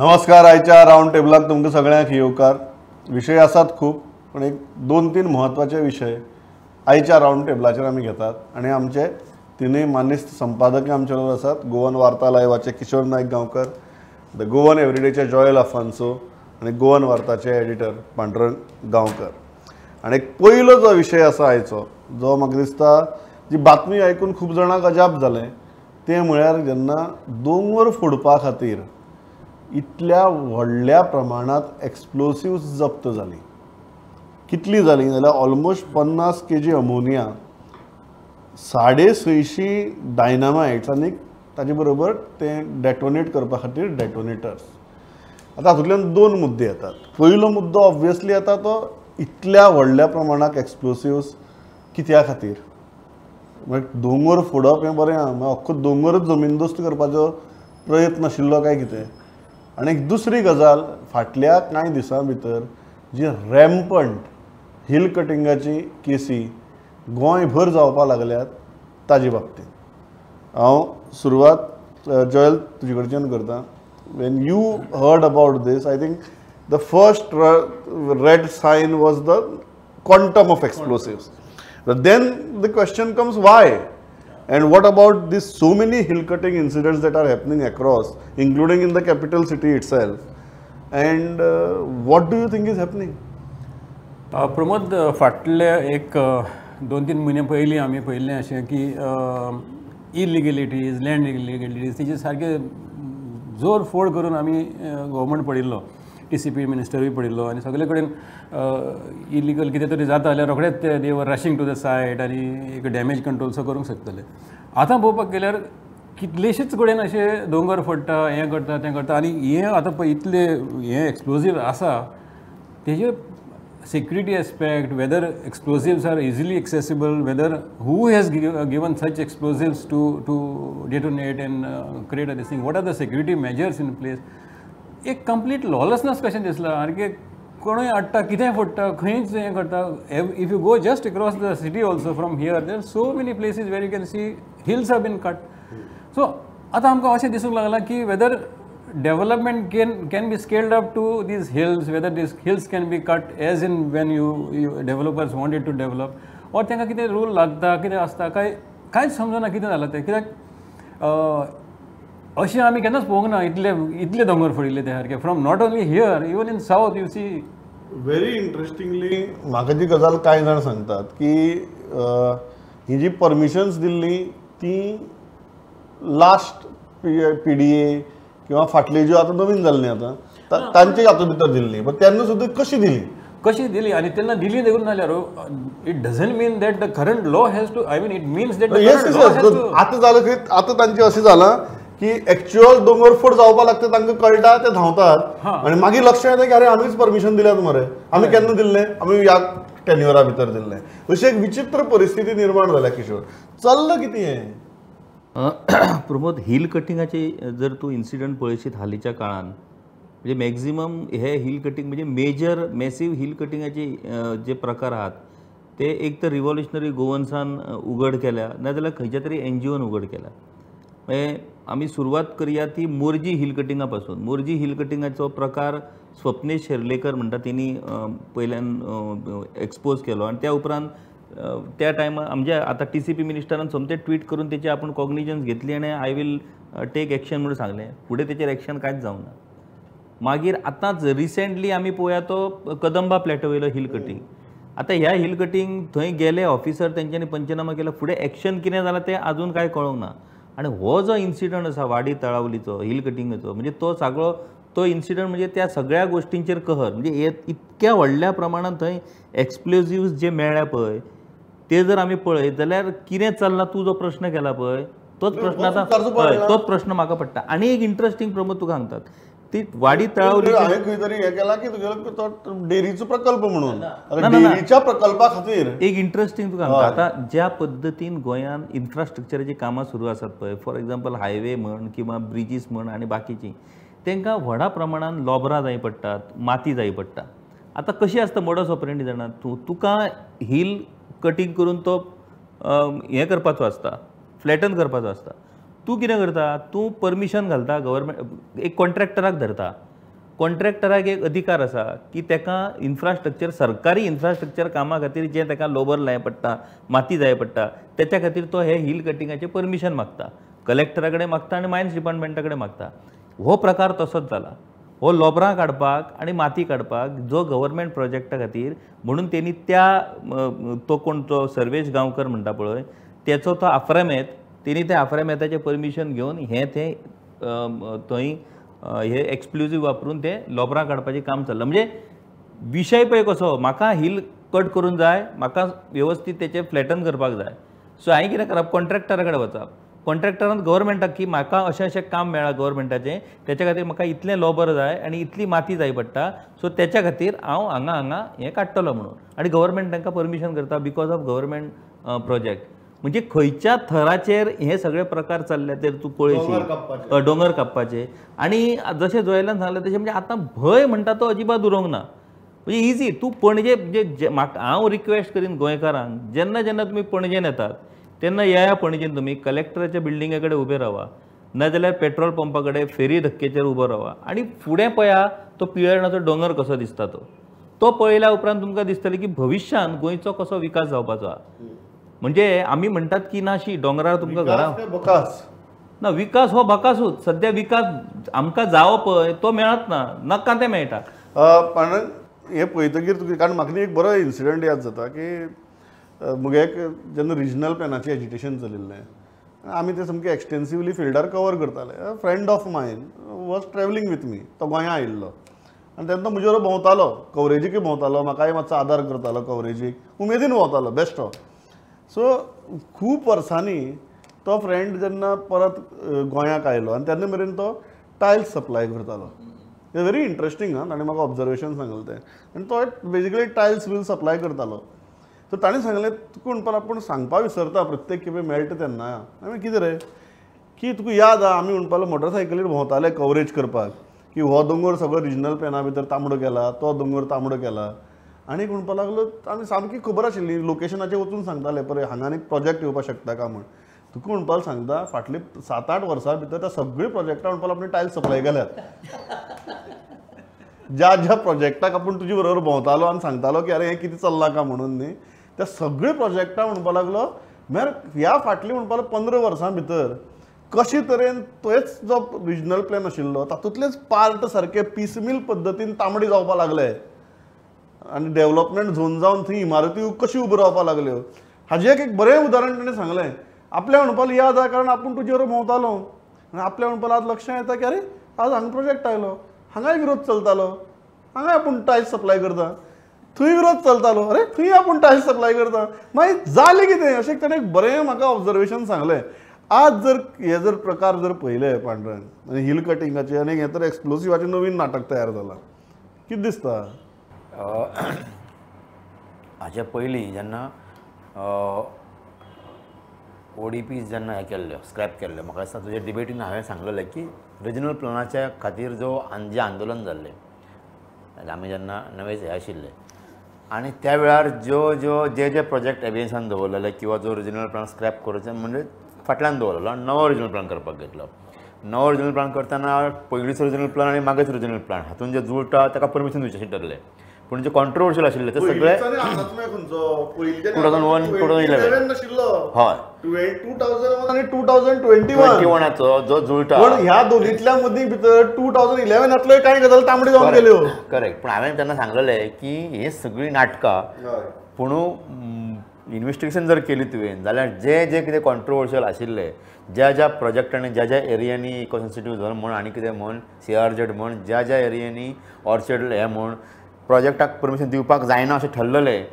नमस्कार. आयच्या रावंड टेबलाक तुमकां सगळ्यांक येवकार. विशय आसात खूब, पण एक दोन तीन म्हत्वाचे विशय आयच्या रावंड टेबलाचेर आमी घेतात आनी आमचे तिनूय मानेस्त संपादक आमचे बरोबर आसात. गोवन वार्ता लायवाचे किशोर नायक गांवकर, the Goan एवरीडेचे जॉयल अफान्सो आनी गोवन वार्ताचे एडिटर पांडुरंग गांवकर. आनी एक पयलो जो विशय आसा आयचो, जो म्हाका दिसता जी बातमी आयकून खूब जाणांक अजाप जालें, तें म्हळ्यार जेन्ना दोंगर फोडपा खातीर इतल्या व्हडल्या प्रमाणांत एक्सप्लोसिव्स जप्त जाली. कितली जाली जाल्यार ऑलमोस्ट 50 kg ammonia, 650 डायनामायट्स आनी ताजे बरोबर तें डेटोनेट करपा खातीर डेटोनेटर्स. आतां हातूंतल्यान दोन मुद्दे येतात. पयलो मुद्दो ऑब्वियसली येता तो इतल्या व्हडल्या प्रमाणांत एक्सप्लोसिव्स कित्या खातीर? म्हणजे दोंगर फोडप हें बरें आहा, मागीर अख्खो दोंगरच जमीनदोस्त करपाचो प्रयत्न आशिल्लो काय कितें? आनी एक दुसरी गजाल, फाटल्या कांय दिसां भितर जी रॅम्पंट हिल कटिंगाची केसी गोंयभर जावपाक लागल्यात ताजे बाबतींत हांव सुरवात जॉयल तुजे कडच्यान करता. When you heard about this, I think the first red sign was the quantum of explosives. Then the question comes why? And what about these so many hill cutting incidents that are happening across, including in the capital city itself? And what do you think is happening? Pramod, फाटले एक 2-3 म्हयने पयलीं आमी पळयल्लें अशें की इलिगलिटीज, land इलिगलिटीज तेजे सारके जोर फोड करून आमी गव्हर्मेंट पडिल्लो, टीसीपी मिनिस्टरूय पडिल्लो आनी सगळे कडेन इलिगल कितें तरी जाता जाल्यार रोखडेच ते they were rushing to the site आनी एक डॅमेज कंट्रोलसो करूंक शकतले. आतां पळोवपाक गेल्यार कितलेशेच कडेन अशे दोंगर फोडटा, हें करता, तें करता आनी हें आतां पळय इतले हें एक्सप्लोजीव आसा तेजे security aspect, whether explosives are easily accessible, whether who has given such explosives to detonate and create a this thing, what are the security measures in place. एक कंप्लीट लॉलेसनेस कशें दिसला सारकें, कोणूय हाडटा, कितेंय फोडटा, खंयच हें करता. If you go just across the city also from here, there are so many places where you can see hills have been cut. So आतां आमकां अशें दिसूंक लागलां की whether development can be scaled up to these hills, whether these hills can be cut as in when you developers wanted to develop, or तांकां कितें rule लागता, कितें आसता, काय कांयच समजना कितें जालां तें. कित्याक अशें आमी केन्नाच पळोवंक ना इतले इतले दोंगर फोडिल्ले ते सारके, from not only here, even in south you see. Very interestingly म्हाका जी गजाल कांय जाण सांगतात की ही जी परमिशन्स दिल्ली ती लास्ट PDA किंवा फाटली ज्यो आतां नवीन जाल्ली आतां तांचे हातूंत भितर दिल्ली, पण तेन्ना सुद्दां कशी दिली, कशी दिली आनी तेन्ना दिली देखून जाल्यार it doesn't mean that the current law has to, I mean it means that आतां जालें खंय, आतां तांचें अशें जालां की एक्च्युअल दोंगरफोड जावपाक लागता तांकां कळटा, ते धांवतात आनी मागीर लक्षात येता की अरे आमीच परमिशन दिल्यात मरे, आमी केन्ना दिल्लें, आमी ह्या टेन्युअरा भितर दिल्लें. अशी एक विचित्र परिस्थिती निर्माण जाल्या. किशोर, चल्लां कितें हें? प्रमोद, हिल कटिंगाचे जर तूं इन्सिडंट पळयशीत हालींच्या काळान, म्हणजे मॅक्झिमम हे हिल कटिंग म्हणजे मेजर मॅसीव हिल कटिंगाचे जे प्रकार आहात ते एक तर रिव्होल्युशनरी गोवन्सान उगड केल्या, नाजाल्यार खंयच्या तरी एनजीओन उगड केल्या. म्हणजे आमी सुरवात करया ती मोरजी हिल कटिंगा पासून. मोरजी हिल कटिंगाचो प्रकार स्वप्नेश शेर्लेकर म्हणटा तेणी पयल्यान एक्सपोज केलो आनी त्या उपरांत त्या टायमार आमच्या आतां टीसीपी मिनिस्टरान सोमतें ट्वीट करून तेची आपूण कॉग्निजन्स घेतली आनी I will take action म्हणून सांगलें. फुडें तेचेर एक्शन कांयच जावंक ना. मागीर आतांच रिसेंटली आमी पळोवया तो कदंबा प्लॅटो वयलो हिल कटिंग. आतां ह्या हिल कटिंग थंय गेले ऑफिसर, तेंच्यांनी पंचनामा केला, फुडें एक्शन कितें जालां तें आजून कांय कळोंक ना. आनी हो जो इन्सिडंट आसा वाडी तळावलीचो हिल कटिंगाचो, म्हणजे तो सगळो तो इन्सिडंट म्हणजे त्या सगळ्या गोश्टींचेर कहर, म्हणजे इतक्या व्हडल्या प्रमाणांत थंय एक्सप्लोजिव्स जे मेळ्ळ्या पळय ते जर आमी पळयत जाल्यार कितें चल्लां तूं जो प्रश्न केला पळय तोच प्रश्न आतां तोच प्रश्न म्हाका पडटा. आनी एक इंट्रस्टींग प्रमोद तुका सांगतात, ती वाडी तळावली हांवें खंय तरी हें केलां की तुगेलो तो डेरीचो प्रकल्प म्हणून, डेरीच्या प्रकल्पा खातीर एक इंट्रस्टींग तुका सांगता. आतां ज्या पद्दतीन गोंयांत इन्फ्रास्ट्रक्चराचीं कामां सुरू आसात पळय, फॉर एग्जाम्पल हायवे म्हण किंवा ब्रिजीस म्हण आनी बाकीचीं, तांकां व्हडा प्रमाणान लोबरां जाय पडटात, माती जाय पडटा. आतां कशी आसता मोडस ऑपरेंडी जाणा तूं, तुका हिल कटींग करून तो हें करपाचो आसता, फ्लॅटन करपाचो आसता. तूं कितें करता, तूं परमिशन घालता गव्हर्मेंट एक कॉन्ट्रॅक्टराक धरता, कॉन्ट्रॅक्टराक एक अधिकार आसा की ताका इन्फ्रास्ट्रक्चर सरकारी इन्फ्रास्ट्रक्चर कामा खातीर जें ताका लोबर लाय पडटा माती जाय पडटा तेच्या खातीर तो हे हिल कटिंगाचें परमिशन मागता, कलेक्टरा कडेन मागता आनी मायन्स डिपार्टमेंटा कडेन मागता. हो प्रकार तसोच जाला. हो लोबरां काडपाक आनी माती काडपाक जो गव्हर्मेंट प्रोजेक्टा खातीर म्हणून तेणी त्या तो कोण तो सर्वेश गांवकर म्हणटा पळय तेचो तो आफ्रामेत तेणी त्या आफ्रामेताचें परमिशन घेवन हें तें थंय हे एक्सप्लोजीव वापरून ते लोबरां काडपाचें काम चल्लां. म्हणजे विशय पळय कसो, म्हाका हिल कट करून जाय, म्हाका वेवस्थीत तेचें फ्लॅटन करपाक जाय. सो हांवें कितें करप, कॉन्ट्रॅक्टरा कडेन वचप, कॉन्ट्रॅक्टरान गव्हर्मेंटाक की म्हाका अशें अशें काम मेळ्ळां गव्हर्मेंटाचें, तेच्या खातीर म्हाका इतलें लोबर जाय आनी इतली माती जाय पडटा, सो तेच्या खातीर हांव हांगा हांगा हें काडटलो म्हणून. आनी गव्हर्मेंट तांकां परमिशन करता because of government project. म्हणजे खंयच्या थराचेर हे सगळे प्रकार चल्ले ते तूं पळयशी, दोंगर कापपाचे. आनी जशें जोयलान सांगलें तशें म्हणजे आतां भंय म्हणटा तो अजिबात उरोंक ना. म्हणजे इजी तूं पणजे म्हणजे म्हाका हांव रिक्वेस्ट करीन गोंयकारांक, जेन्ना जेन्ना तुमी पणजेन येतात तेन्ना येया पणजेन तुमी कलेक्टराच्या बिल्डिंगे कडेन उबे रावा, नाजाल्यार पेट्रोल पंपा कडेन फेरी धक्केचेर उबो रावा आनी फुडें पळया तो पिळर्णाचो दोंगर कसो दिसता तो तो पळयल्या उपरांत तुमकां दिसतलें की भविश्यांत गोंयचो कसो विकास जावपाचो आहा. म्हणजे आमी म्हणटात की ना शी दोंगरार तुमकां घरां बकास ना, विकास हो बकासूच. सद्या विकास आमकां जावो पळय तो मेळत ना, नाका तें मेळटा. पण हें पळयतकीर तुका, कारण म्हाका एक बरो इन्सिडंट याद जाता की म्हगे एक जेन्ना रिजनल प्लॅनाचें एजिटेशन चलिल्लें आमी तें सामकें एक्सटेन्सिवली फिल्डार कवर करताले. Friend of mine was travelling with me, तो गोंयां आयिल्लो आनी तेन्ना म्हजे बरोबर भोंवतालो, कवरेजीकय भोंवतालो, म्हाकाय मातसो आदार करतालो कवरेजीक, उमेदीन भोंवतालो बेश्टो. सो खूब वर्सांनी तो फ्रेंड जेन्ना परत गोंयाक आयलो आनी तेन्ना मेरेन तो टायल्स सप्लाय करतालो. व्हेरी इंट्रस्टींग आं, ताणें म्हाका ऑब्जर्वेशन सांगलें तें. आनी तो बेजिकली टायल्स बीन सप्लाय करतालो. सो ताणें सांगलें तुका म्हणपाक आपूण सांगपा विसरता प्रत्येक खेपे मेळटा तेन्ना. हांवें कितें रे की तुका याद आहा आमी म्हणपाक मोटरसायकलीर भोंवताले कवरेज करपाक की हो दोंगर सगळो रिजनल प्लॅना भितर तांबडो केला, तो दोंगर तांबडो केला. आनी म्हणपाक लागलो आमी सामकी खबर आशिल्ली लोकेशनाचेर वचून सांगताले पळय हांगा एक प्रोजेक्ट येवपाक शकता काय म्हण. तुका म्हणपाक सांगता फाटले 7-8 वर्सां भितर त्या सगळीं प्रोजेक्टां म्हणपाक आपणे टायल्स सप्लाय केल्यात. ज्या ज्या प्रोजेक्टाक आपूण तुजे बरोबर भोंवतालो आनी सांगतालो की अरे हें कितें चल्लां काय म्हणून न्ही, त्या सगळीं प्रोजेक्टां म्हणपाक लागलो म्हळ्यार ह्या फाटलीं म्हणपाक 15 वर्सां भितर कशे तरेन तोच जो रिजनल प्लॅन आशिल्लो तातूंतलेच पार्ट सारके पिसमील पद्दतीन तांबडे जावपाक लागले आनी डेव्हलपमेंट झोन जावन थंय इमारती कशी उब्यो रावपाक लागल्यो हाजें एक बरें उदाहरण ताणें सांगलें. आपल्या म्हणपाक याद आहा कारण आपूण तुजे बरोबर भोंवतालो आनी आपल्या म्हणपाक आज लक्षांत येता की अरे आज हांगा प्रोजेक्ट आयलो, हांगाय विरोध चलतालो, हांगाय आपूण टायल्स सप्लाय करता, थंय विरोध चलतालो, अरे थंय आपूण टायल्स सप्लाय करता, मागीर जालें कितें अशें ताणें एक बरें म्हाका ऑब्जर्वेशन सांगलें. आज जर हे जर प्रकार जर पळयले पांडुरंग आनी हिल कटिंगाचे आनी हें तर एक्सप्लोसिवाचें नवीन नाटक तयार जालां, कितें दिसता? हाच्या पयलीं जेन्ना ओडीपी जेन्ना हें केल्ल्यो स्क्रॅप केल्ल्यो, म्हाका दिसता तुज्या डिबेटीन हांवें सांगलेलें की रिजनल प्लॅनाच्या खातीर जो जें आंदोलन जाल्लें आमी जेन्ना नवे हे आशिल्ले आनी त्या वेळार ज्यो ज्यो जे जे प्रोजेक्ट एबियन्सान दवरलेले किंवा जो रिजनल प्लॅन स्क्रॅप करूचे म्हणजे फाटल्यान दवरलेलो आनी नवो रिजनल प्लॅन करपाक घेतलो. नवो रिजनल प्लॅन करतना पयलींचो रिजनल प्लॅन आनी मागीरचो रिजनल प्लॅन हातून जे जुळटा ताका परमिशन दिवचें अशें ठरलें. पूण जे कॉन्ट्रोवर्शियल आशिल्ले ते सगळे 2001 2011 हय 2001 आनी 2021 जो जुळटा, पण ह्या दोनीतल्या मदीं भितर 2011 कांय गजाल तांबडी जावन गेल्यो. करेक्ट. पूण हांवें तेन्ना सांगलेलें की हे सगळीं नाटकां पूण इन्वेस्टिगेशन जर केली तुवें जाल्यार जे जे कितें कॉन्ट्रोवर्शियल आशिल्ले ज्या ज्या प्रोजेक्टांनी ज्या ज्या एरियांनी इको सेन्सिटीव झोन म्हण आनी कितें म्हण सीआरझेड म्हण ज्या ज्या एरियांनी ऑर्चर्ड हें म्हण प्रोजेक्टाक परमिशन दिवपाक जायना अशें ठरलेलें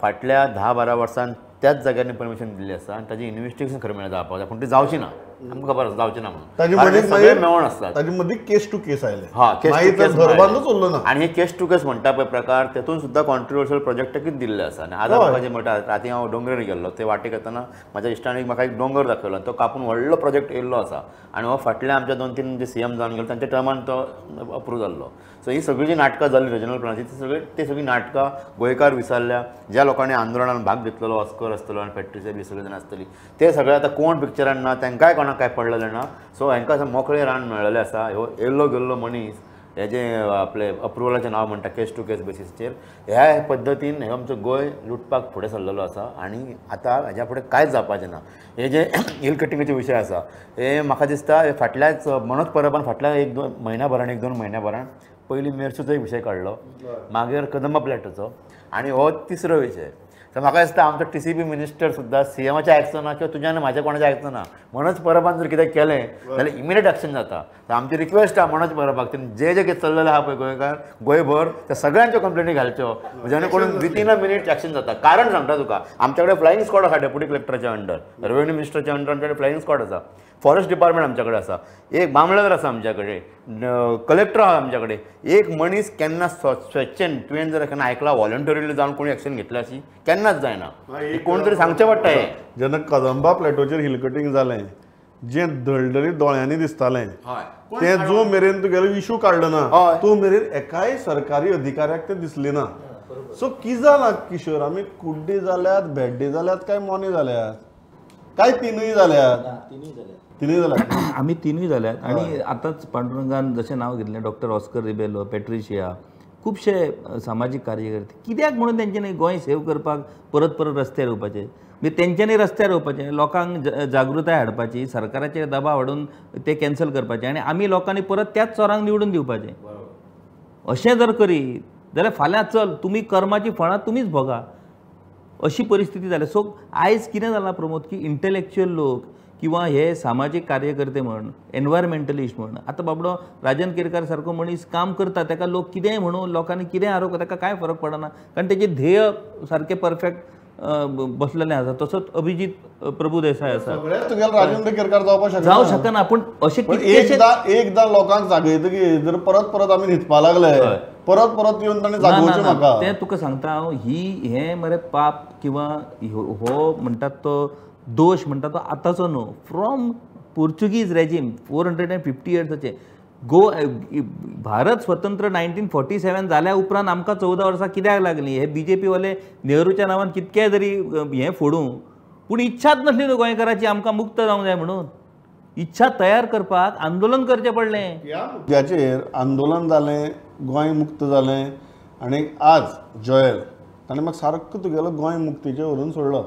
फाटल्या 10-12 वर्सांत त्याच जाग्यांनी परमिशन दिल्ली आसा आनी ताजें इन्वेस्टिगेशन खरें म्हळ्यार जावपाक जाय, पूण ती जावची ना, आमकां खबर आसा जावची ना म्हणून सगळे मेवण आसतात. ताजे मदीं केस टू केस आयले, हा केस टू केस उरलो ना. आनी हे केस टू केस म्हणटा पळय प्रकार तेतून सुद्दां कॉन्ट्रोवर्शियल प्रोजेक्टाकूच दिल्ले आसा. आनी आज म्हाका जें म्हणटा राती हांव दोंगरेर गेल्लो ते वाटेक येतना म्हाज्या इश्टान म्हाका एक दोंगर दाखयलो तो कापून व्हडलो प्रोजेक्ट येयल्लो आसा आनी हो फाटल्या आमच्या 2-3 जे सीएम जावन गेलो तांच्या टर्मान तो अप्रूव जाल्लो. सो ही सगळी जी नाटकां जाल्ली रिजनल प्लॅनाची ती सगळी ते सगळीं नाटकां गोंयकार विसरल्या, ज्या लोकांनी आंदोलनान भाग घेतलेलो ऑस्कर आसतलो आनी फॅक्टरीचे बी सगळे जाण आसतली ते सगळे आतां कोण पिक्चरान ना तांकांय कोणाक कांय पडलेलें ना. सो हांकां मोकळें रान मेळ्ळेलें आसा. ह्यो येयल्लो गेल्लो मनीस हे जे आपले अप्रुवलाचें नांव म्हणटा केस टू केस बेसीसचेर ह्या पद्दतीन हे आमचो गोंय लुटपाक फुडें सरलेलो आसा आनी आतां हेज्या फुडें कांयच जावपाचें ना. हे जे हिल कटिंगाचे विशय आसा हे म्हाका दिसता हे फाटल्याच मनोज परबान फाटल्या एक दोन म्हयन्या भरान एक दोन म्हयन्या भरान पयलीं मेरशेचो एक विशय काडलो, मागीर कदंबा प्लॅटोचो आनी हो तिसरो विशय. तर म्हाका दिसता आमचो टीसीपी मिनिस्टर सुद्दां सीएमाचें आयकचो ना किंवा तुज्या आनी म्हाज्या कोणाचें आयकचो ना. मनोज परबान जर कितें केलें जाल्यार इमिडिएट एक्शन जाता. तर आमची रिक्वेस्ट आहा मनोज परबाक तेणी जे जे कितें चल्लेलें आहा पळय गोंयकार गोंयभर त्या सगळ्यांच्यो कंप्लेनी घालच्यो जेणे करून विथीन अ मिनीट एक्शन जाता. कारण सांगता तुका, आमच्या कडेन फ्लायिंग स्क्वॉड आसा डेप्युटी कलेक्टराच्या अंडर, रेवेन्यू मिनिस्टराच्या अंडर आमच्या कडेन फ्लायिंग स्क्वॉड आसा, फॉरेस्ट डिपार्टमेंट आमच्या कडेन आसा, एक मामलेदार आसा आमच्या कडेन, कलेक्टर आहा आमच्या कडेन. एक मनीस केन्ना स्वेच्छेन तुवें जर केन्ना आयकला वॉलंटरीली जावन कोणी एक्शन घेतल्या अशी केन्नाच जायना. कोण तरी सांगचें पडटा. हें जेन्ना कदंबा प्लॅटोचेर हिल कटिंग जालें जें दळदळीत दोळ्यांनी दिसतालें तें जो मेरेन तुगेलो इशू काडलो ना तो मेरेन एकाय सरकारी अधिकाऱ्याक तें दिसलें ना. सो कितें जालां किशोर, आमी कुड्डे जाल्यात, भेड्डे जाल्यात काय मोने जाल्यात काय तिनूय जाल्यात? तिनूय जाल्यात आमी, तिनूय जाल्यात. आनी आतांच पांडुरंगान जशें नांव घेतलें डॉक्टर ऑस्कर रिबेलो, पेट्रिशिया, खुबशे सामाजीक कार्यकर्ते कित्याक म्हणून तेंच्यांनी गोंय सेव करपाक परत परत रस्त्यार येवपाचें, म्हणजे तेंच्यांनी रस्त्यार येवपाचें, लोकांक जागृताय हाडपाची, सरकाराचेर दबाव हाडून ते कॅन्सल करपाचे आनी आमी लोकांनी परत त्याच चोरांक निवडून दिवपाचें. अशें जर करीत जाल्यार फाल्यां चल तुमी कर्माची फळां तुमीच भोगा अशी परिस्थिती जाल्या. सो आयज कितें जालां प्रमोद की इंटलेक्च्युअल लोक किंवा हे सामाजीक कार्यकर्ते म्हण, एनवायरमेंटलिस्ट म्हण, आतां बाबडो राजन केरकार सारको मनीस काम करता, ताका लोक कितेंय म्हणून लोकांनी कितेंय आरोप ताका कांय फरक पडना कारण तेजें ध्येय सारकें परफेक्ट बसलेलें आसा. तसोच अभिजीत प्रभुदेसाय आसा, राजेंद्र केरकार जावपाक शकना, जावं शकना. पूण अशें एकदां लोकांक जागयतकीर जर परत परत आमी न्हिदपा लागले परत परत येवन ताणें जागोवचें म्हाका. तें तुका सांगता हांव, ही हें मरे पाप किंवा हो म्हणटात तो दोश म्हणटा तो आतांचो न्हू, फ्रॉम पोर्चुगीज रेजीम 450 इयर्साचे. भारत स्वतंत्र 1947 जाल्या उपरांत आमकां 14 वर्सां कित्याक लागलीं? हे बीजेपी वाले नेहरूच्या नांवान कितकेय तरी हें फोडूं, पूण इच्छाच नासली न्हू गोंयकाराची आमकां मुक्त जावंक जाय म्हणून. इच्छा तयार करपाक आंदोलन करचें पडलें. ह्या मुद्द्याचेर आंदोलन जालें, गोंय मुक्त जालें आनी आज जोएल ताणें म्हाका सारको तुगेलो गोंय मुक्तीचेर व्हरून सोडलो.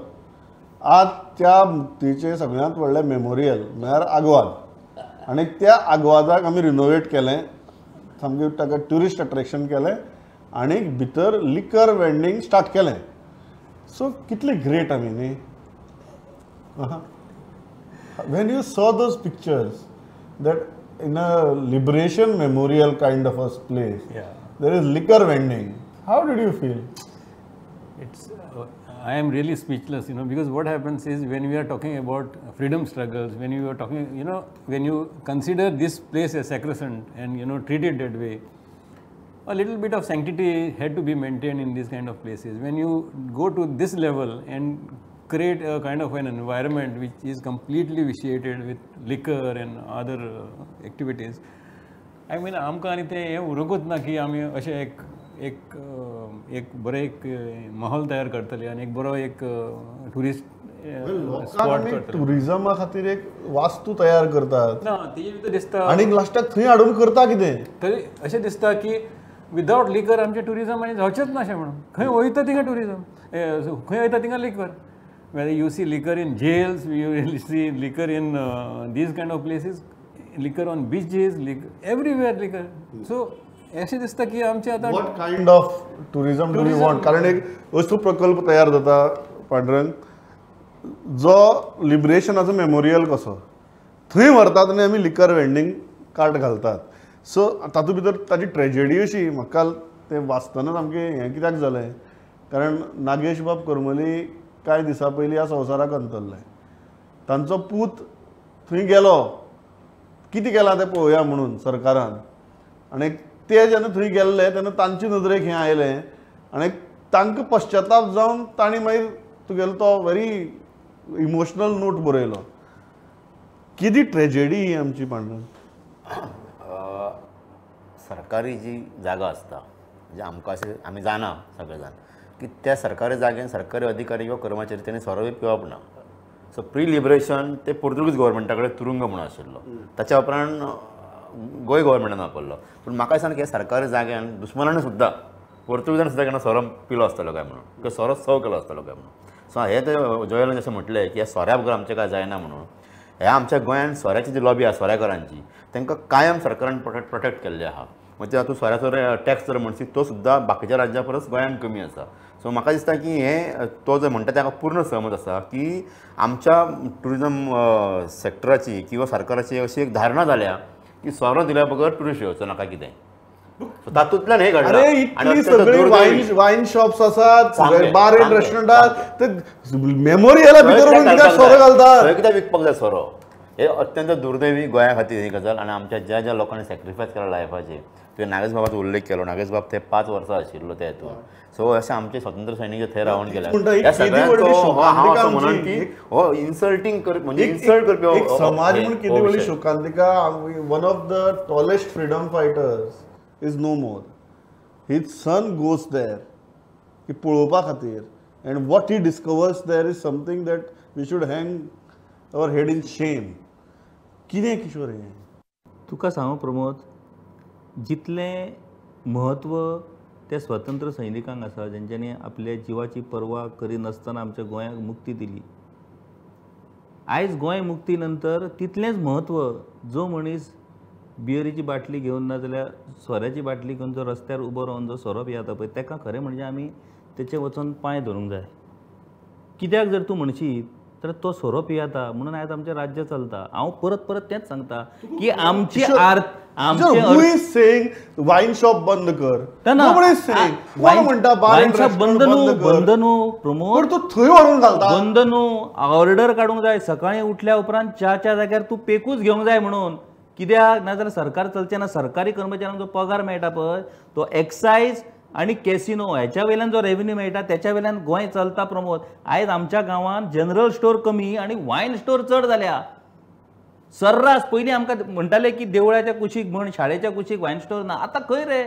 आज त्या मुक्तीचें सगळ्यांत व्हडलें मेमोरियल म्हळ्यार आगवाद आनी त्या आगवादाक आमी रिनोवेट केलें, सामकें ताका ट्युरिस्ट अट्रॅक्शन केलें आनी भितर लिकर वेंडींग स्टार्ट केलें. सो कितले ग्रेट आमी न्ही. When you saw those pictures that in a liberation memorial kind of a place, there is liquor vending, how did you feel? It's I am really speechless, you know, because what happens is when we are talking about freedom struggles, when you are talking, you know, when you consider this place as sacrosanct and, you know, treat it that way, a little bit of sanctity had to be maintained in these kind of places. When you go to this level and create a kind of an environment which is completely vitiated with liquor and other activities, I mean, आमकां आनी तें हें उरूंकूच ना की आमी अशें एक एक एक बरो एक माहोल तयार करतले आनी एक बरो एक ट्युरिस्ट स्पॉट करतले. ट्युरिजमा खातीर एक वास्तू तयार करतात ना तेजे भितर दिसता आनी लास्टाक थंय हाडून करता कितें तरी अशें दिसता की विदावट लिकर आमचें ट्युरिजम आनी जावचेंच ना अशें म्हणून. खंय वयता थिंगा ट्युरिजम, खंय वयता थिंगा liquor. Whether you see liquor in jails, you see liquor in these kind of places, liquor on beaches, liquor, everywhere liquor. So, अशें दिसता की आमचे आतां what kind of tourism do you want? कारण एक असो प्रकल्प तयार जाता पांडुरंग जो लिबरेशनाचो मेमोरियल कसो थंय व्हरतात आनी आमी लिकर वेंडींग कार्ट घालतात. सो तातूंत भितर ताजी ट्रेजेडी अशी म्हाका तें वाचतना सामकें हें कित्याक जालें, कारण नागेश बाब करमली कांय दिसां पयलीं ह्या संवसाराक अंतरले. तांचो पूत थंय गेलो, कितें केलां तें पळोवया म्हणून सरकारान, आनी ते जेन्ना थंय गेल्ले तेन्ना तांचे नदरेक हें आयलें आनी तांकां पश्चाताप जावन तांणी मागीर तुगेलो तो व्हेरी इमोशनल नोट बरयलो. कितें ट्रेजेडी ही आमची पांडुरंग. सरकारी जी जागा आसता म्हणजे आमकां अशें आमी जाणा सगळे जाण की त्या सरकारी जाग्यान सरकारी अधिकारी किंवा कर्मचारी तेणी सोरो बी पिवप ना. सो प्री लिबरेशन ते पोर्तुगीज गव्हर्मेंटा कडेन तुरुंग म्हणून आशिल्लो. ताच्या उपरांत गोंय गव्हर्मेंटान वापरलो. पूण म्हाका दिसना की हे सरकारी जाग्यान दुस्मनान सुद्दां पोर्तुगीजान सुद्दां केन्ना सोरो पिलो आसतलो काय म्हणून किंवा सोरो सर्व केलो आसतलो काय म्हणून. सो हे ते जोयलान जशें म्हटलें की ह्या सोऱ्या बगर आमचें काय जायना म्हणून, ह्या आमच्या गोंयान सोऱ्याची जी लॉबी आसा सोऱ्याकारांची तांकां कायम सरकारान प्रोटेक्ट केल्लें आहा. म्हणजे तातूंत सोऱ्याचो टॅक्स जर म्हणशी तो सुद्दां बाकीच्या राज्या परस गोंयान कमी आसा. सो म्हाका दिसता की हें तो जो म्हणटा ताका पूर्ण सहमत आसा की आमच्या ट्युरिजम सेक्टराची किंवा सरकाराची अशी एक धारणा जाल्या की सोरो दिल्या बगर ट्युरिस्ट येवचो नाका कितें, तातूंतल्यान हे घडलां. सगळी वायन शॉप्स आसात, बार एंड रेस्टॉरंट, ते मेमोरियला भितर सोरो घालतात, थंय कित्याक विकपाक जाय सोरो. हे अत्यंत दुर्दैवी गोंया खातीर ही गजाल. आनी आमच्या ज्या ज्या लोकांनी सॅक्रिफायस केला लायफाचेर, तुवें नागेश बाबाचो उल्लेख केलो, नागेश बाब ते 5 वर्सां आशिल्लो त्या हितून. सो अशें आमचे स्वतंत्र सैनीक थंय रावन गेले ह्या सगळ्यांचो हांव असो म्हणून की हो इन्सल्टींग करपी, म्हणजे इन्सल्ट करपी समाज म्हूण कितें व्हडली शोकांतिका. One of the tallest freedom fighters is no more. His son goes there की पळोवपा खातीर, and what he discovers there is something that we should hang our head in shame. कितें किशोर हें तुका सांगू प्रमोद, जितलें म्हत्व त्या स्वतंत्र सैनिकांक आसा जेंच्यांनी आपल्या जिवाची पर्वा करिनासतना आमच्या गोंयाक मुक्ती दिली, आयज गोंय मुक्ती नंतर तितलेंच म्हत्व जो मनीस बियरीची बाटली घेवन ना जाल्यार सोऱ्याची बाटली घेवन जो रस्त्यार उबो रावन जो सोरो पियेता पळय ताका खरें म्हणजे आमी तेचे वचोन पांय धरूंक जाय. कित्याक जर तूं म्हणशीत तर तो सोरो पियेता म्हणून आयज आमचें राज्य चलता. हांव परत परत तेंच सांगता की आमची वायन शॉप बंद कर, वायन शॉप बंद न्हू, बंद न्हू प्रमोद, तूं थंय व्हरून घालता, बंद न्हू, ऑर्डर काडूंक जाय. सकाळीं उठल्या उपरांत च्याच्या जाग्यार तूं पेकूच घेवंक जाय म्हणून, कित्याक नाजाल्यार सरकार चलचें ना. सरकारी कर्मचाऱ्यांक जो पगार मेळटा पळय तो एक्सायज आनी कॅसिनो ह्याच्या वयल्यान जो रेवेन्यू मेळटा त्याच्या वयल्यान गोंय चलता प्रमोद. आयज आमच्या गांवांत जनरल स्टोर कमी आनी वायन स्टोर चड जाल्या सर्रास. पयलीं आमकां म्हणटाले की देवळाच्या कुशीक म्हण शाळेच्या कुशीक वायन स्टोर ना, आतां खंय रे,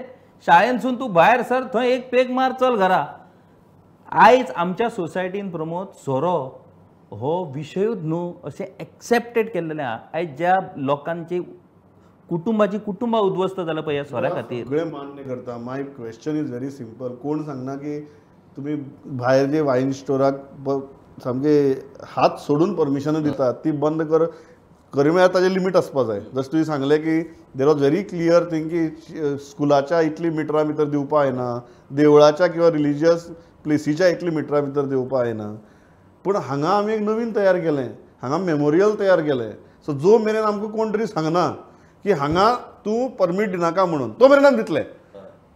शाळेंतसून तूं भायर सर थंय एक पेग मार चल घरा. आयज आमच्या सोसायटीन प्रमोद सोरो हो विशयूच न्हू अशें एक्सेप्टेड केल्लें आहा. आयज ज्या लोकांची कुटुंबाची कुटुंबां उद्ध्वस्त जाल्या पळय ह्या सोऱ्या खातीर. सगळें मान्य करता. My question is very simple. कोण सांगना की तुमी भायर जे वायन स्टोराक सामके हात सोडून परमिशनां दितात ती बंद कर, खरें म्हळ्यार ताजें लिमीट आसपा जाय. जशें तुवें सांगलें की there was very clear thing की स्कुलाच्या इतली मिटरां भितर दिवपा जायना, देवळाच्या किंवा रिलिजियस प्लेसीच्या इतली मिटरां भितर दिवपा जायना. पूण हांगा आमी एक नवीन तयार केलें, हांगा मेमोरियल तयार केलें. सो जो मेरेन आमकां कोण तरी सांगना की हांगा तूं परमीट दिनाका म्हणून, तो मेरेन आमी दितले.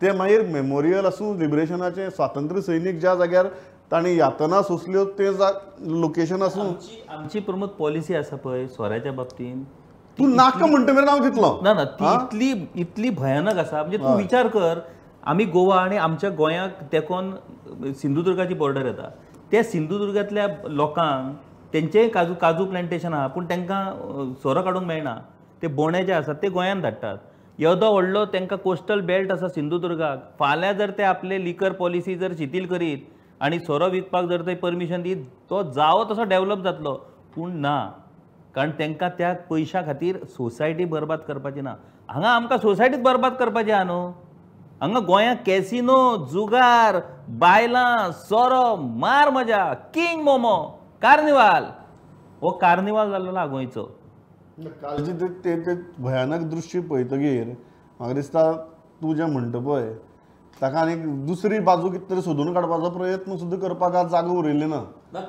ते मागीर मेमोरियल आसूं, लिबरेशनाचें स्वातंत्र्य सैनीक ज्या जाग्यार तांणी यातना सोंसल्यो तें लोकेशन आसूं. आमची प्रमोद पॉलिसी आसा पळय सोऱ्याच्या बाबतींत, तूं नाका म्हणटा मेरेन हांव दितलो ना ना, ती इतली इतली भयानक आसा. म्हणजे तूं विचार कर, आमी गोवा आनी आमच्या गोंयाक तेंकोन सिंधुदुर्गाची बॉर्डर येता. त्या सिंधुदुर्गांतल्या लोकांक तेंचेय काजू काजू प्लांटेशन आहा, पूण तांकां सोरो काडूंक मेळना. ते बोणे जे आसात ते गोंयांत धाडटात. येदो व्हडलो तांकां कोस्टल बेल्ट आसा सिंधुदुर्गाक. फाल्यां जर ते आपले लिकर पॉलिसी जर शिथील करीत आनी सोरो विकपाक जर ते परमिशन दीत, तो जावो तसो डेवलप जातलो. पूण ना, कारण तांकां त्या पयशां खातीर सोसायटी बरबाद करपाची ना. हांगा आमकां सोसायटीच बरबाद करपाची आहा न्हू. हांगा गोंयांत कॅसिनो, जुगार, बायलां, सोरो, मार मजा, किंग मोमो, कार्निवाल. हो कार्निवाल जाल्लो आहा गोंयचो. कालचे ते ते भयानक दृश्य पळयतगीर म्हाका दिसता तूं जें म्हणटा पळय ताका आनी दुसरी बाजू कितें तरी सोदून काडपाचो प्रयत्न सुद्दां करपाक आज जागो उरिल्ली ना.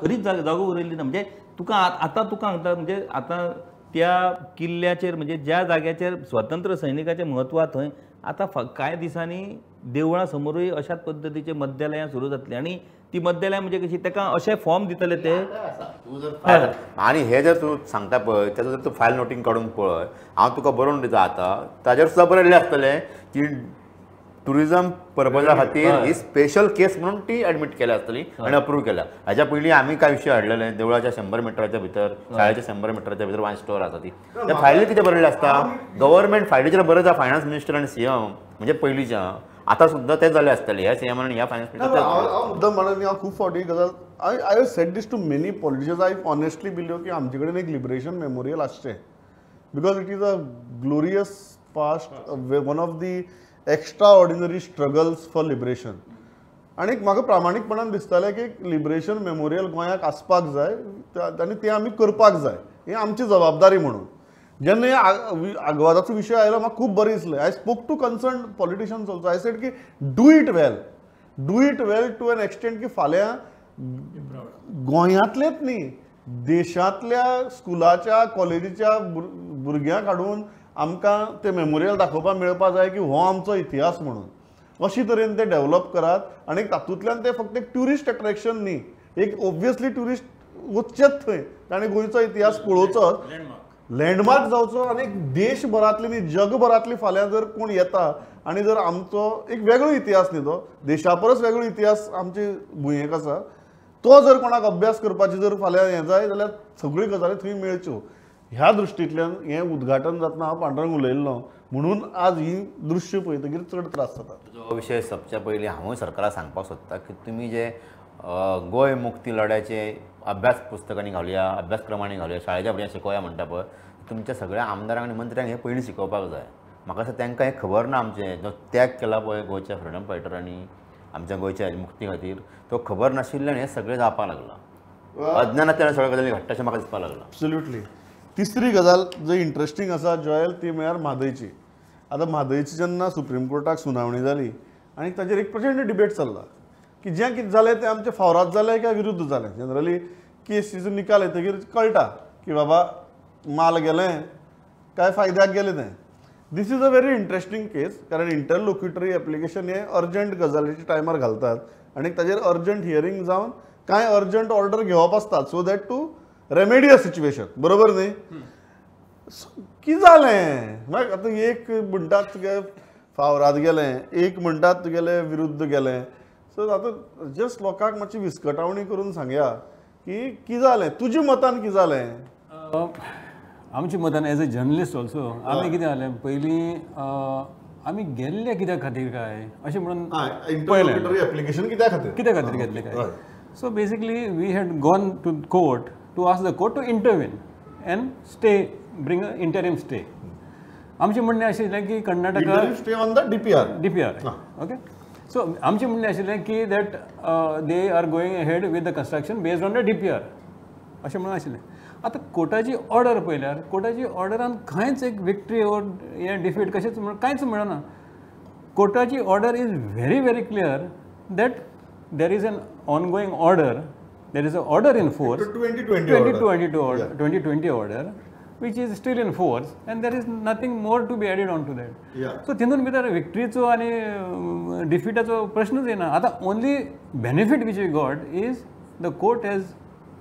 खरीच जागो उरिल्ली ना. म्हणजे तुका आतां तुका सांगता, म्हणजे आतां त्या किल्ल्याचेर, म्हणजे ज्या जाग्याचेर स्वतंत्र सैनिकाचें म्हत्व आहा थंय आतां कांय दिसांनी देवळां समोरूय अशाच पद्दतीचे मद्यालयां सुरू जातलीं. आनी ती मद्यालयां म्हणजे कशी, ताका अशें फॉर्म दितले ते. आनी हे जर तूं सांगता पळय ताचो जर तूं फायल नोटींग काडून पळय, हांव तुका बरोवन दिता आतां, ताजेर सुद्दां बरयल्लें आसतलें की टुरिजम पर्पजा खातीर ही स्पेशल केस म्हणून ती एडमीट केल्या आसतली आनी अप्रूव केल्या. हाज्या पयलीं आमी कांय विशय हाडलेले, देवळाच्या 100 मिटराच्या भितर, शाळेच्या 100 मिटराच्या भितर वायन स्टोर आसा ती. त्या फायली कितें बरयल्लें आसता, गव्हर्मेंट फायलीचेर बरयता फायनान्स मिनिस्टर आनी सीएम, म्हणजे पयलींच्या आतां सुद्दां तें जालें आसतलें ह्या सीएमान आनी ह्या फायनान्स मिनिस्टर. हांव मुद्दम म्हणून हांव खूब फावटी गजाल I have said this to many politicians. I honestly believe की आमचे कडेन एक लिबरेशन मेमोरियल आसचें, because it is a glorious past one of the extraordinary struggles for liberation. आनी म्हाका प्रामाणीकपणान दिसतालें की लिबरेशन मेमोरियल गोंयाक आसपाक जाय आनी तें आमी करपाक जाय, ही आमची जबाबदारी म्हणून. जेन्ना हे आगवादाचो विशय आयलो म्हाका खूब बरें दिसलें. I spoke to concern politicians also. I said की do it well, do it well to an extent की फाल्यां गोंयांतलेच न्ही देशांतल्या स्कुलाच्या कॉलेजीच्या भुरग्यांक हाडून आमकां तें मेमोरियल दाखोवपाक मेळपाक जाय की हो आमचो इतिहास म्हणून. अशी तरेन ते डेव्हलप करात आनी तातूंतल्यान ते फक्त एक ट्युरिस्ट अट्रॅक्शन न्ही, एक ओब्वियसली ट्युरिस्ट वचचेच थंय, ताणें गोंयचो इतिहास पळोवचोच, लँडमार्क जावचो आनी देशभरांतली न्ही जगभरांतली फाल्यां जर कोण येता आनी जर आमचो एक वेगळो इतिहास न्ही तो देशा परस वेगळो इतिहास आमचे भुंयेक आसा, तो जर कोणाक अभ्यास करपाची जर फाल्यां हें जाय जाल्यार सगळ्यो गजाली थंय मेळच्यो. ह्या दृश्टींतल्यान हें उद्घाटन जातना हांव पांडुरंग उलयल्लो म्हणून आज ही दृश्य पळयतकीर चड त्रास जाता. जो विशय सबच्या पयलीं हांवूय सरकाराक सांगपाक सोदता की तुमी जे गोंय मुक्ती लढ्याचे अभ्यास पुस्तकांनी घालुया, अभ्यासक्रमांनी घालुया, शाळेच्या भुरग्यांक शिकोवया म्हणटा पळय, तुमच्या सगळ्या आमदारांक आनी मंत्र्यांक हें पयलीं शिकोवपाक जाय. म्हाका दिसता तांकां हें खबर ना. आमचें जो त्याग केला पळय गोंयच्या फ्रिडम फायटरांनी आमच्या गोंयच्या मुक्ती खातीर, तो खबर नाशिल्ल्यान हें सगळें जावपाक लागलां. अज्ञानांतल्यान सगळ्यो गजाली घडटा अशें म्हाका दिसपाक लागलां. एब्सोल्युटली. तिसरी गजाल जी इंट्रस्टींग आसा जॉयल ती म्हळ्यार म्हादयची. आतां म्हादयची जेन्ना सुप्रीम कोर्टाक सुनावणी जाली आनी ताजेर एक प्रचंड डिबेट चल्ला की जें कितें जालें तें आमचें फावराद जालें काय विरुद्ध जालें. जनरली केसीचो निकाल येतकीर कळटा की बाबा माल गेलें काय फायद्याक गेलें तें. This is a very interesting case, कारण इंटरलोक्युटरी एप्लिकेशन हें अर्जंट गजालीच्या टायमार घालतात आनी ताजेर अर्जंट हियरींग जावन कांय अर्जंट ऑर्डर घेवप आसतात so that to remedy a situation, बरोबर न्ही? कितें जालें मागीर आतां एक म्हणटात तुगे फावराद गेलें, एक म्हणटात तुगेलें विरुद्ध गेलें. सो आतां जस्ट लोकांक मातशी विस्कटावणी करून सांगया की कितें जालें तुज्या मतान, कितें जालें? आमच्या मतान एज अ जर्नलिस्ट ऑल्सो आमी कितें जालें पयलीं आमी गेल्ले कित्या खातीर काय अशें म्हणून पयलें एप्लिकेशन कित्या खातीर घेतलें काय. So basically we had gone to court to ask the court to intervene and stay, bring a interim stay. आमचें म्हणणें आशिल्लें की Karnataka stay on the DPR, DPR okay. So आमचें म्हणणें आशिल्लें की that they are going ahead with the construction based on the DPR अशें म्हणून आशिल्लें. आतां कोर्टाची ऑर्डर पळयल्यार कोर्टाची ऑर्डरान खंयच एक विक्ट्री ओर हें डिफीट कशेंच कांयच मेळना. कोर्टाची order is very very clear that there is an ongoing order, there is an order in force, 2020 order, 2020 order, which is still in force, and there is nothing more to be added on to that. So तितून भितर विक्ट्रीचो आनी डिफिटाचो प्रश्नच येना. आतां only benefit which we got is the court has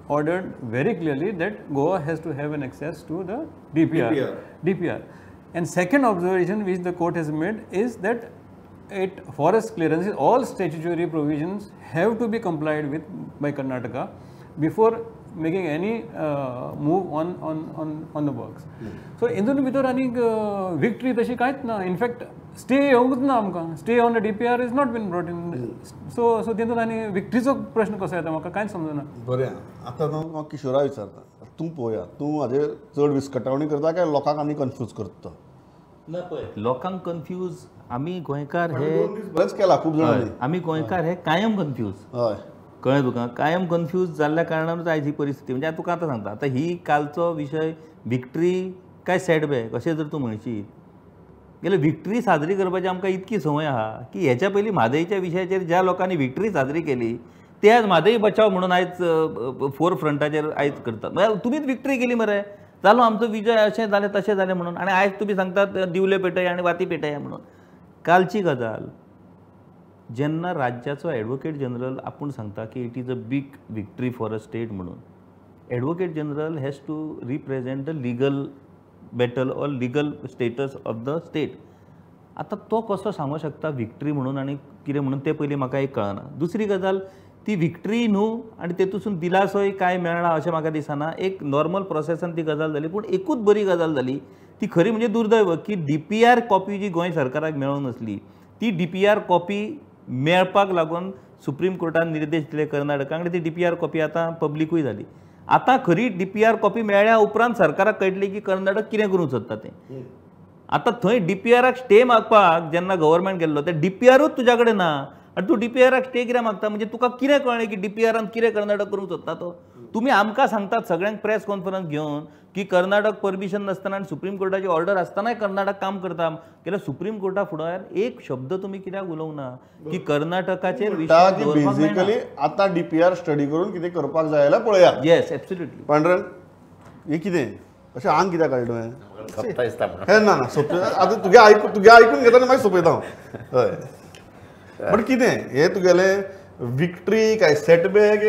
ordered very clearly that Goa has to have an access to the DPR. And second observation which the court has made is that it forest clearances, all statutory provisions have to be complied with by Karnataka before making any move on the works. So indun भितर आनीक victory तशी कांयच ना. In fact stay येवंकच ना आमकां. Stay on the DPR is not been brought in. So so तितून आनी विक्ट्रीचो प्रश्न कसो येता म्हाका कांयच समजना. बरें, आतां न्हू हांव किशोरा विचारता, तूं पळोवया तूं हाजेर चड विस्कटावणी करता काय लोकांक आनी कन्फ्यूज करता? ना पळय, लोकांक कन्फ्यूज आमी गोंयकार हे बरेंच केला खूब जाणांनी. आमी गोंयकार हे कायम कन्फ्यूज. हय, कळ्ळें तुका? कायम कन्फ्यूज जाल्ल्या कारणानूच आयज ही परिस्थिती. म्हणजे तुका आतां सांगता, आतां ही कालचो विशय विक्ट्री काय सेटबॅक अशें जर तूं म्हणशीत गेल्यार विक्ट्री साजरी करपाची आमकां इतकी संवय आहा की हेच्या पयलीं म्हादयच्या विशयाचेर ज्या लोकांनी विक्ट्री साजरी केली ते आज म्हादय बचाव म्हणून आयज फोर फ्रंटाचेर आयज करतात. म्हळ्यार तुमीच विक्ट्री केली मरे, जालो आमचो विजय, अशें जालें तशें जालें म्हणून, आनी आयज तुमी सांगतात दिवले पेटय आनी वाती पेटय म्हणून. कालची गजाल जेन्ना राज्याचो एडवोकेट जनरल आपूण सांगता की it is a big victory for a state म्हणून, advocate general has to represent the legal battle or legal status of the state. आतां तो कसो सांगूंक शकता विक्ट्री म्हणून आनी कितें म्हणून तें पयलीं म्हाका एक कळना. दुसरी गजाल, ती विक्ट्री न्हू आनी तेतूसून दिलासोय कांय मेळना अशें म्हाका दिसना. एक नॉर्मल प्रोसेसान ती गजाल जाली. पूण एकूच बरी गजाल जाली ती खरी म्हणजे दुर्दैव की DPR copy जी गोंय सरकाराक मेळूंक नासली ती DPR copy मेळपाक लागून सुप्रीम कोर्टान निर्देश दिले कर्नाटकाक आनी ती DPR copy आतां पब्लिकूय जाली. आतां खरी DPR copy मेळ्ळ्या उपरांत सरकाराक कळटली की कर्नाटक कितें करूंक सोदता तें. आतां थंय डीपीआराक स्टे मागपाक जेन्ना गव्हर्मेंट गेल्लो ते डीपीआरूच तुज्या कडेन ना आनी तूं डीपीआराक स्टे कित्याक मागता? म्हणजे तुका कितें कळ्ळें की डीपीआरान कितें कर्नाटक करूंक सोदता तो? तुमी आमकां सांगतात सगळ्यांक प्रेस कॉन्फरन्स घेवन की कर्नाटक परमिशन नासतना आनी सुप्रीम कोर्टाची ऑर्डर आसतनाय कर्नाटक काम करता. जाल्यार सुप्रीम कोर्टा फुडार एक शब्द तुमी कित्याक उलोवंक ना की कर्नाटकाचेर बेसिकली आतां डीपीआर स्टडी करून कितें करपाक जाय जाल्यार पळया. Yes, absolutely. Pandurang, हें कितें अशें आंग कित्याक काडलें तुवें? हें ना ना सोंपें आतां तुगे आयकून घेता आनी मागीर सोंपयता हांव. हय, बट कितें हें तुगेलें विक्ट्री काय सेटबॅक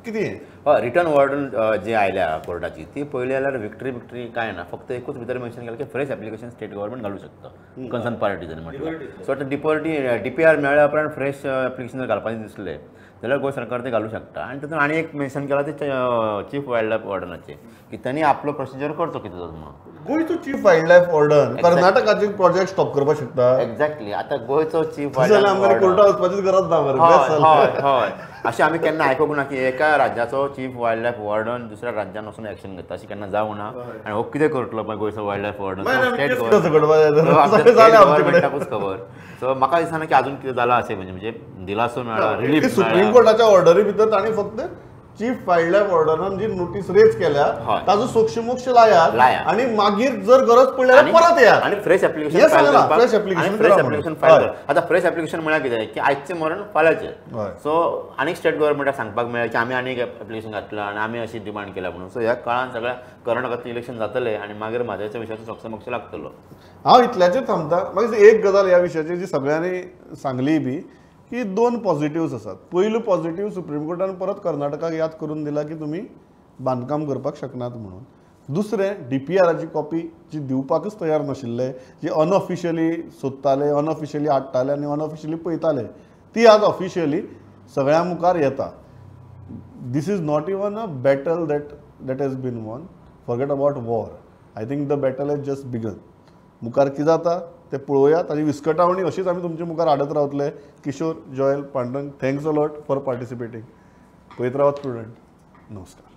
कितें? हय, रिटर्न ऑर्डर जी आयल्या कोर्टाची ती पयली जाल्यार विक्ट्री विक्ट्री कांय ना, फक्त एकूच भितर मेन्शन केलें की फ्रेश एप्लिकेशन स्टेट गव्हर्मेंट घालूं शकता कन्सर्न पार्टीज म्हटल्यार. सो आतां डीपीआर मेळ्ळ्या उपरांत फ्रेश एप्लिकेशन जर घालपाचें दिसलें जाल्यार गोंय सरकार तें घालूं शकता. आनी तातूंत आनी एक मेन्शन केलां तें चीफ वायल्ड लायफ वॉर्डनाचें की तांणी आपलो प्रोसिजर करचो कितें तो म्हणून. गोंयचो चीफ वायल्ड लायफ वॉर्डन कर्नाटकाचे प्रोजेक्ट स्टॉप करपाक शकता. एक्झॅक्टली, आतां गोंयचो चीफ वायल्ड लायफ कोर्टा वचपाचीच गरज ना. हय हय हय, अशें आमी केन्ना आयकूंक ना की एका राज्याचो चीफ वायल्ड लायफ वॉर्डन दुसऱ्या राज्यान वचून एक्शन घेता, अशें केन्ना जावंक ना. आनी हो कितें करतलो मागीर गोंयचो वायल्ड लायफ वॉर्डन? स्टेट गव्हर्मेंटाकूच खबर. सो म्हाका दिसना की आजून कितें जालां अशें, म्हणजे दिलासो मेळ्ळा, रिलीफ. सुप्रीम कोर्टाच्या ऑर्डरी भितर तांणी फक्त चीफ वायल्ड लायफ वॉर्डनान जी नोटीस रेज केल्या ताजो सोक्षमोक्ष लायात आनी मागीर जर गरज पडल्यार परत येयात आनी फ्रेश एप्लिकेशन फायल कर. आतां फ्रेश एप्लिकेशन म्हळ्यार कितें की आयचें मरण फाल्यांचें. सो आनीक स्टेट गव्हर्मेंटाक सांगपाक मेळ्ळें की आमी आनीक एप्लिकेशन घातलां आनी आमी अशी डिमांड केल्या म्हणून. सो ह्या काळान सगळ्या कर्नाटकांत इलेक्शन जातलें आनी मागीर म्हाज्याच्या विशयाचो सोक्षमोक्ष लागतलो. हांव इतल्याचेर थांबता. मागीर एक गजाल ह्या विशयाचेर जी सगळ्यांनी सांगली बी की दोन पॉझिटिव्स आसात. पयलो पॉझिटिव्ह, सुप्रीम कोर्टान परत कर्नाटकाक याद करून दिला की तुमी बांदकाम करपाक शकनात म्हणून. दुसरें, डीपीआराची कॉपी जी दिवपाकच तयार नाशिल्ले, जी अनऑफिशियली सोदताले, अनऑफिशियली हाडटाले आनी अनऑफिशियली पळयताले, ती आज ऑफिशियली सगळ्यां मुखार येता. This is not even a battle that has been won. Forget about war. I think the battle has just begun. मुखार कितें जाता ते पळोवया. ताजी विस्कटावणी अशीच आमी तुमचे मुखार हाडत रावतले. Kishore, Joel, Pandurang, thanks a lot for participating. पळयत रावात स्टुडंट. नमस्कार.